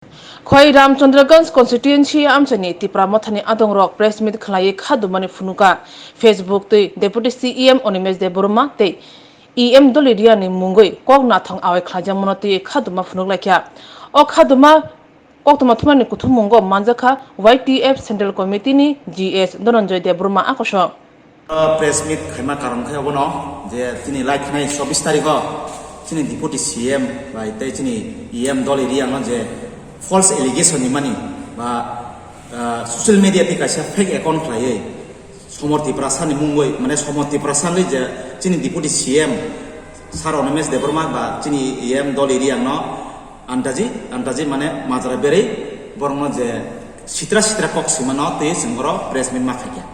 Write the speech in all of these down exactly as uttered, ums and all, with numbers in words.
Khwai Ramchandraganj constituency amchaini Tipra Mothani adongrok press meet khlaiwi khadumani phunuka. Facebook twi Deputy C E M Animesh Debbarma tei E M Doli Riani mungwi kok nathong awai khlaijakmano twi khaduma phunuklaikha. O khaduma koktwma thumnani kuthummungo manjakha Y T F Central Committee ni G S Dhananjay Debbarma akosong. Press meet khaima karon khe obono je chini lai khnai chobbish tarikho chini Deputy C M bai tei chini E M Doli Riangno je false allegation ni mani ba, ah, social media tei kaisa fake account khlaiwi Somor Tiprasa ni mungwi, mane Somor Tiprasa ni je chini Deputy C M Sir Animesh Debbarma ba chini E M Doli Riangno antaji, antaji mane majra berwi borokno je sitra sitra kok swimano tei chwng oro press meet ma khaikha.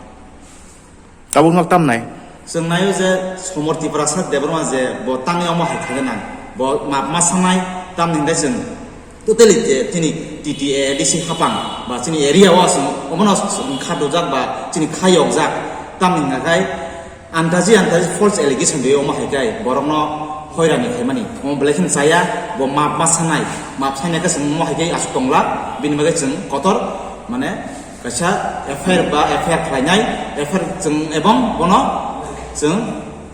Tabuk nok tam nai? Chwng naio je Somor Tiprasa Debbarma je bo tangwi omo hai khaina nang. Bo map ma sanai, tamni hwnkhe chwng totally je chini T T A D C hapang ba chini area o chwng omono chwng kha dujak ba chini kha yokjak. Tamni hwnkhe antaji antaji false allegation rwi omo hai khe borokno hoirani khaimani. Omo belai kheno chaya, bo map ma sanai. Map sanai khe chwng omo hai khe aswk tongla, bini bagwi chwng kotor mane kaisa F I R ba F I R khlainai, F I R chwng ebong bono chwng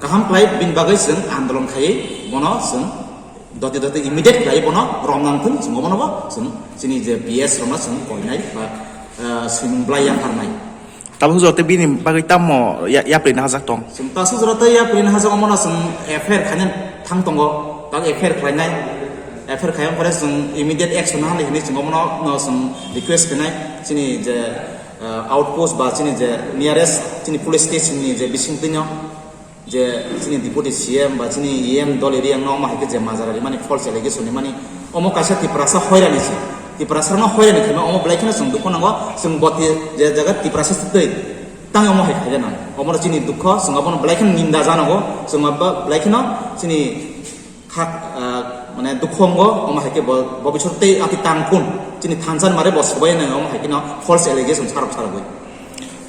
kaham khlai bini bagwi chwng andolon khaiwi bono chwng doti doti immediate khlai bono romnang thung chwng omono bo chwng chini je P S rokno chwng koinai ba, ah, swimung blai yapharnai. Tabuk joto bini bagwi tamo ya-, yapri nahajak tong? Chwng tasuk jora tei yapri nahajak omono chwng F I R khaina thang tongo, tak F I R khlainai. F I R khaiyang pore chwng immediate action naharnai hinwi chwng omono no chwng request khainai chini je, ah, outpost ba chini je nearest chini police station ni je bisingtwino je chini Deputy C M ba chini E M Doli Riangno omo hai khe je majra rimani false allegation rimani omo kaisa Tiprasa hoirani se. Tiprasa no hoirani khaima omo belai kheno chwng dukho nango, chwng boti je jaga Tiprasa se tei tang omo hai khaina nang. Omo chini dukho, chwng abono belai kheno ninda janogo, chwng abo belai kheno chini Khak, ah, mane dukhu wngo, omo hai khe bo, bo bisor tei ati tang phun. Chini thansa ni mare bo sobai nang, omo hai khe no false allegation sarok sarogwi.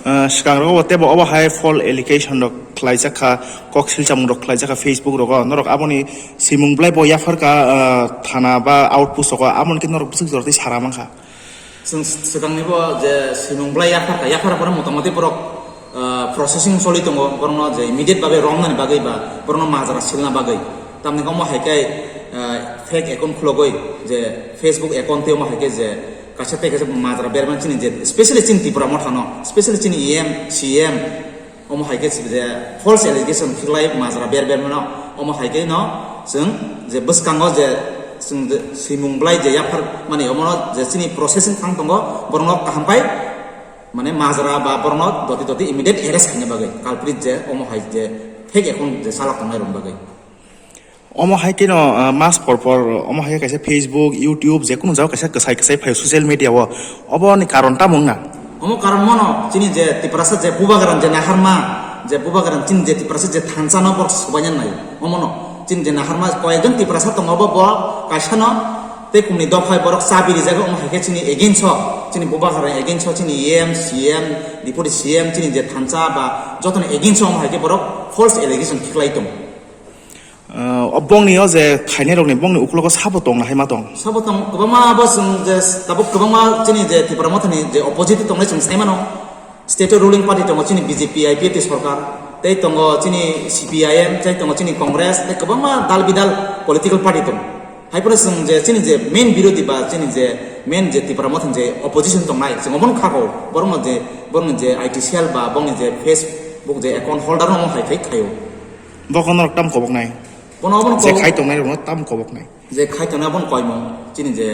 Ah, swkang rogo tei bo obo hai false allegation rok khlaijak kha, kok silchamung rok khlaijak kha Facebook rogo. Norok aboni simung belai bo yapharka, ah, thana ba outpost rogo, aboni khe norok bwswk jora tei sara mankha. Chwng swkangni bo je swimung belai yaphar kha, yaphar pore motamoti borok, ah, processing choli tongo, borokno je immediate bagwi romnani bagwi ba borokno majra silna bagwi. Tamni omo hai khe, ah, fake account khulogwi je Facebook account tei omo hai khe je kaisa tei kaisa majra bermani chini je specially chini Tipra Mothano, specially chini E M, C M, Omo hai khe je false allegation khiklai majra ber ber mano, omo hai khe no chwng je bwskango je chwng je swimung belai je yaphar mani omono je chini processing thang tongo, borokno kaham pai mane majra ba borokno doti doti immediate arrest khaina bagwi, culprit je omo hai je fake account je salak tongnai rokni bagwi. Omo hai kheno, ah, mas por por omo hai kaisa Facebook, YouTube, je kunu jaga kaisa kwsai kwsai phai social media o. Obo ni karon tamo wngna? Omo karon mono chini je Tiprasa je bubagra je naharma, je bubagra chini je Tiprasa je thansa no borok sobaina nai. Omo no chini je naharma koyekjon Tiprasa tongo bo, bo kaisa no tei kumni dophai borok chabi rijak omo hai khe chini against o, chini bubagra against o, chini E M, C M, Deputy C M, chini je thansa ba joto ni against o omo hai khe borok false allegation khiklai tongo. Ah, o bongni o je khainai rokni bongni uklogo sabo tong na hai ma tong? Sabo tong, kwbangma bo chwng je tabuk kwbangma chini je Tipra Mothani je opposite tongnai chwng sai mano. State o ruling party tongo chini B J P I P F T sorkar, tei tongo chini C P I M, tei tongo chini Congress, tei kwbangma dal bidal political party tongo. Hai phano chwng je chini je main birodhi ba chini je main je Tipra Mothani je opposition tongnai, chwng omono kha kho, borokno je, borokni je I T cell ba bongni je Facebook je account holder no hai khai khaio. Bo kono rok tam kobok nai. Bono obono je kobok khai tongnai rokno tam kobok nai. Je khai tongnai abono koimung chini je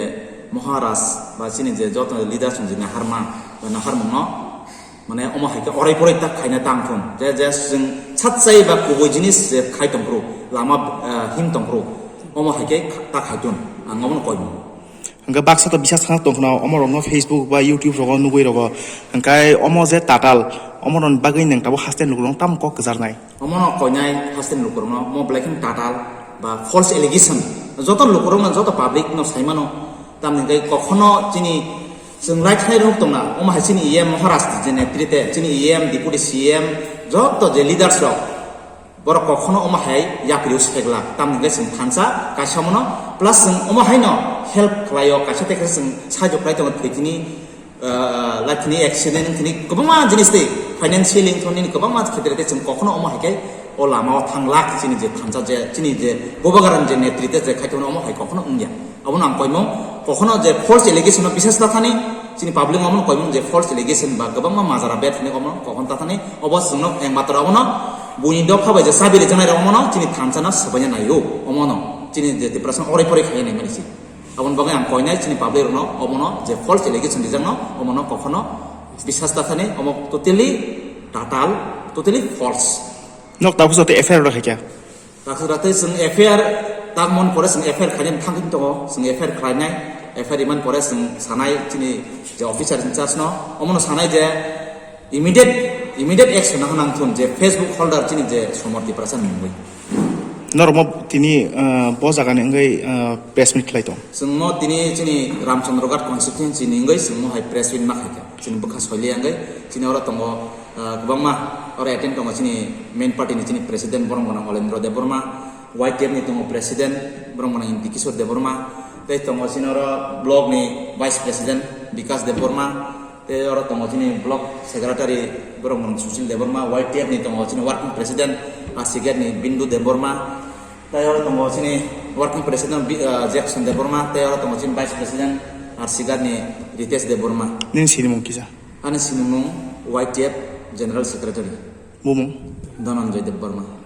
Maharaj ba chini je joto leader song je naharma ba naharmung no mane omo hai khe orai porai tak khaina tang thun. Je, je chwng sat chai ba kubui jinis je khai tong phuru lama, eh, him tong phuru omo hai khe ta khai thun ang obono koimung. Hingke baksa to bisa sana tongkhna omo rokno Facebook ba YouTube rogo nugui rogo. Hingke omo je tatal omo rokni bagwi nang tabuk haste lukurok tamo kok kwcharnai. Omono koinai haste lukurokno omo belai kheno tatal ba false allegation. Joto lukurokno joto public no saimano tamni hingke kokhono chini chwng right khnai rok tongna omo hai chini E M Maharaj je netrite chini E M deputy C M joto je leaders rok Borok kokhono omo hai yapri o seglak, tamni hwnkhe chwng thansa kaisa omono, plus chwng omo haino help khlaio, kaisa tei kaisa chwng sahajyo khlai tongo, thwitini, ah, laithini accident wngthini kwbangma jinis tei financially wngthoni kwbangma khetre tei chwng kokhono omo hai khe o lama o thanglak, chini je thansa je, chini je Bubagrani je netritwo je khai tongo omo hai kokhono wngya. Abono ang koimung, kokhono je false allegation no bisas ta thani, chini public omono koimung je false allegation ba kwbangma majara bet hinwi omono kokhono ta thani, obo chwngno eng matra obono buini dopha bai je chabi rijaknai rok omono chini thansa no swbaina naio, omono chini je Tiprasa no orai porai khaiwi naimani se. Aboni bagwi ang koinai chini public rokno omono je false allegation rijakno omono kokhono bisas ta thani, omo totally tatal, totally false. Nok tabuk joto F I R rok hai kya? Takhuda tei chwng F I R tangmani pore chwng F I R khainani thangwi tongo, chwng F I R khlainai, F I R rimani pore chwng sanai chini je officer in charge no, omono sanai je immediate, immediate action no nang thun je Facebook holder chini je Somor Tiprasa ni mungwi. Norokmo tini, ah, bo jagani wngwi, ah, press meet khlai tong. Chwngmo tini chini Ramchandra Ghat constituency ni wngwi chwngmo hai press meet ma khaikha. Chini bwkha soili wngwi chini oro tongo, ah, kwbangma oro attend tongo chini main party ni chini president borok gwnang Olendro Debbarma, Y T F ni tongo president borok gwnang Inti Kishore Debbarma, tei tongo chini oro block ni vice president Bikas Debbarma, tei oro tongo chini block secretary borok gwnang Sushil Debbarma, Y T F ni tongo chini working president Arsigat ni Bindu Debbarma, tei oro tongo chini working president Bi-, ah, Jackson Debbarma, tei oro tongo chini vice president Arsigat ni Ritesh Debbarma. Nini sinimung kisa? Ani sinimung Y T F General Secretary. Bumung? Dhananjay Debbarma.